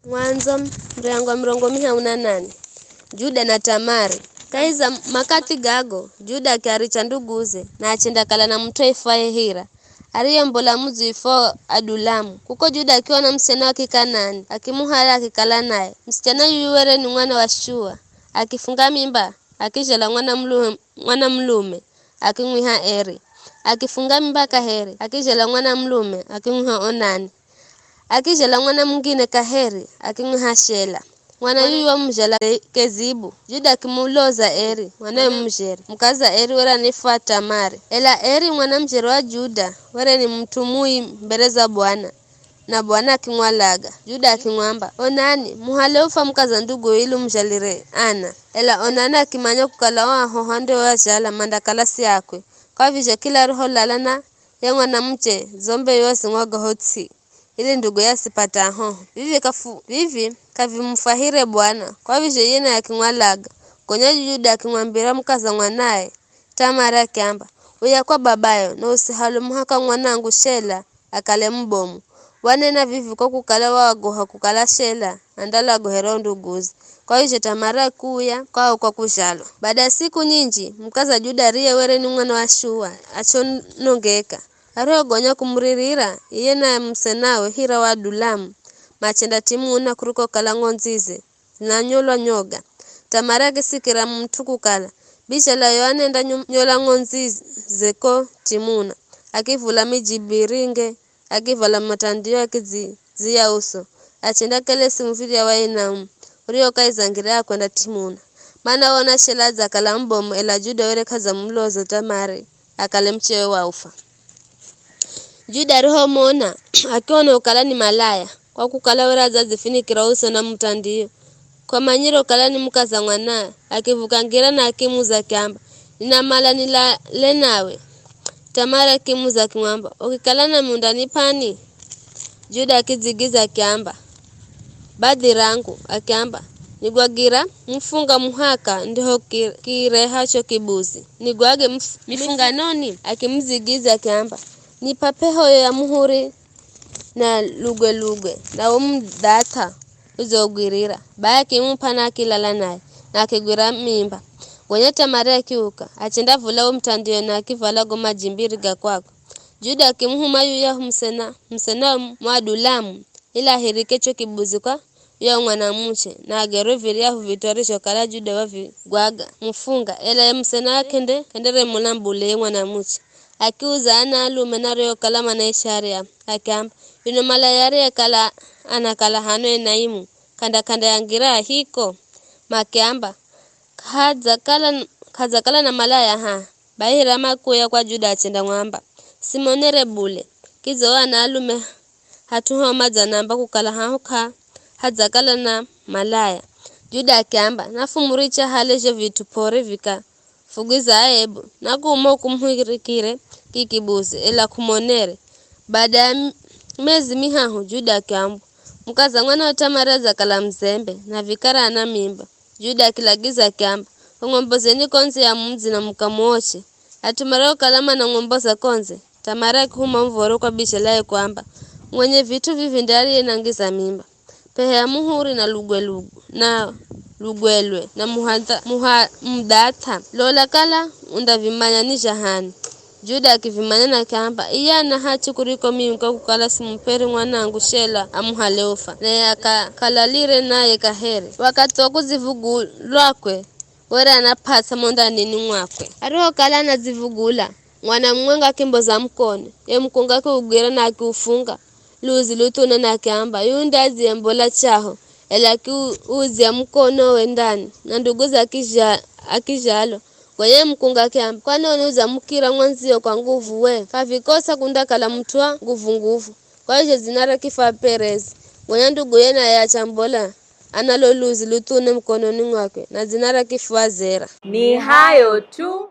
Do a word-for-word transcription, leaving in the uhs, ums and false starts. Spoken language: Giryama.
Mwandzo, muryango wa mirongo mihahu na nane. Juda na Tamari. Kahi za makathi gago, Juda akiaricha nduguze, na achendakala na mut'u aifwaye Hira, ariyembola mudzi wifwao Adulamu. Kuko Juda akiona musichana wa Kikanani, akimuhala akikala naye. Musichana yuyu were ni mwana wa Shua, akifunga mimba, akizhala mwana mulume, mwana mulume, akimwiha Eri. Akifunga mimba kaheri, akizhala mwana mulume, akimwiha Onani. Akizhala mwana mungine kaheri, akimwiha Shela. Mwana yuyu wamuzhala Kezibu. Juda akimuloza Eri, mwanawe mujeri. Mukaza Eri were anifwa Tamari. Ela Eri, mwana mujeri wa Juda, were ni mut'u mui mbere za Bwana, na Bwana akimwalaga. Juda akimwamba, "Onani, muhale ufa mukaza ndugu ili umuzhalire ana." Ela Onani akimanya kukala o ahoho andiowazhala mandakala si akwe. Kwa vizho kila ariholala na ye mwanamuche, zo mbeyu wazimwaga ho ts'i, ili nduguye asipate ahoho. Vivi kafu-, vivi kavimufwahire Bwana, kwa vizho iye naye akimwalaga. Gonya Juda akimwambira mukaza mwanaye Tamari akiamba, "Uya kwa babayo, na usihale muhaka mwanangu Shela akale mubomu." Wanena vivi kwa kukala waagoha kukala Shela andalagohera o nduguze. Kwa vizho Tamari akiuya kwao kwa kuzhalwa. Baada ya siku nyinji, mukaza Juda ariye were ni mwana wa Shua achonongeka. Arihogonya kumuririra, iye naye musenawe Hira wa Adulamu, machenda Timuna kurikokala ng'ondzize zinanyolwa nyoga. Tamari akisikira mut'u kukala, Bishalayo anenda nyo-, nyola ng'ondzize ko Timuna, akivula mijibiringe, akivala matandio akidziziya uso, achenda kelesi muv̱irya wa inaumu, uriwo kahi za ngira ya kwenda Timuna. Mana wona Shela adzakala mubomu, ela Juda were k'adzamuloza Tamari akale muchewe wa ufa. Juda arihomona, akiona ukala ni malaya, kwa kukala were adzadzifinikira uso na mutandio. Kwamanyire ukala ni mukaza mwanaye, akivuka ngira na akimuza akiamba, "Ninamala nilale nawe." Tamari akimuza akimwamba, "Ukikala nami undanip'ani?" Juda akidzigiza akiamba, "Badhi rangu," akiamba, "Nigwagira mufunga muhaka ndiho ki-, kireha cho kibuzi. Nigwage mf-, mifunganoni?" Akimudzigiza akiamba, "Nip'a p'ehoyo ya muhuri na lugwe-lugwe, na wo mudhatha udzaugwirira." Bai akimup'a na akilala naye, na akigwira mimba. Gonya Tamari akiuka, achendavula wo mutandio na akivala go majimbiri ga kwakwe. Juda akimuhuma yuyahu musena, musena wa Adulamu, ili ahirike cho kibuzi kwa yuyahu mwanamuche, na agerwe viryahu vit'u arizhokala Juda wavigwaga mufunga, ela ye musena k'ende, k'enderemona bule ye mwanamuche. Akiuza ana alume na ariokala manaisha arya, akiamba, "Yuno malaya ariyekala anakala hano Enaimu, k'anda-k'anda ya ngira hiko?" Makiamba, "K'adzakala, k'adzakala na malaya haha." Bai Hiramu akuya kwa Juda achendamwamba, "Simonere bule, kidza o ana alume hat'u hao madzanamba kukala haho k'a hadzakala na malaya." Juda akiamba, "Nafumuricha hale zho vit'u p'ore vika fugwiza aibu, na kuuma ukumuhirikire kikibuzi, ela k'umonere." Baada ya m-, mezi mihahu, Juda akiambwa, mukaza mwana wa Tamari adzakala muzembe, na vikara ana mimba. Juda akilagiza akiamba, "Mung'ombozeni kondze ya mudzi na mukamuoche." At'u mariokala manang'omboza kondze, Tamari akihuma muv̱oro kwa bishalaye kuamba, "Mwenye vit'u vivi nde ariyenangiza mimba. P'ehe ya muhuri na lugwe-lugwe, na lugwelwe, na muhadha-, muha-, mudhatha. Lola kala undavimanya ni zha h'ani." Juda akivimanya na akiamba, "Iye ana hachi kuriko mimi kwa kukala simup'ere mwanangu Shela amuhale ufa, naye aka-, akalalire naye kaheri." Wakathi wa kudzivugulwakwe were anap'asa mo ndanini mwakwe. Arihokala anadzivugula, mwana mumwenga akimboza mukono, ye mukunga akiugwira na akiufunga luzi luthune na akiamba, "Yuyu nde adziyembola chaho, ela akiudzya mukonowe ndani, na nduguze akizha-, akizhalwa." Gonya ye mukunga akiamba, "Kwani uniudzya mukira mwandziyo kwa nguvu we? K'avikosa kundakala mut'u wa nguvu-nguvu." Kwa vizho dzina rakifwa Perezi. Gonya nduguye naye achambola analo luzi luthune mukononi mwakwe, na dzina rakifwa Zera. Ni hayo tu.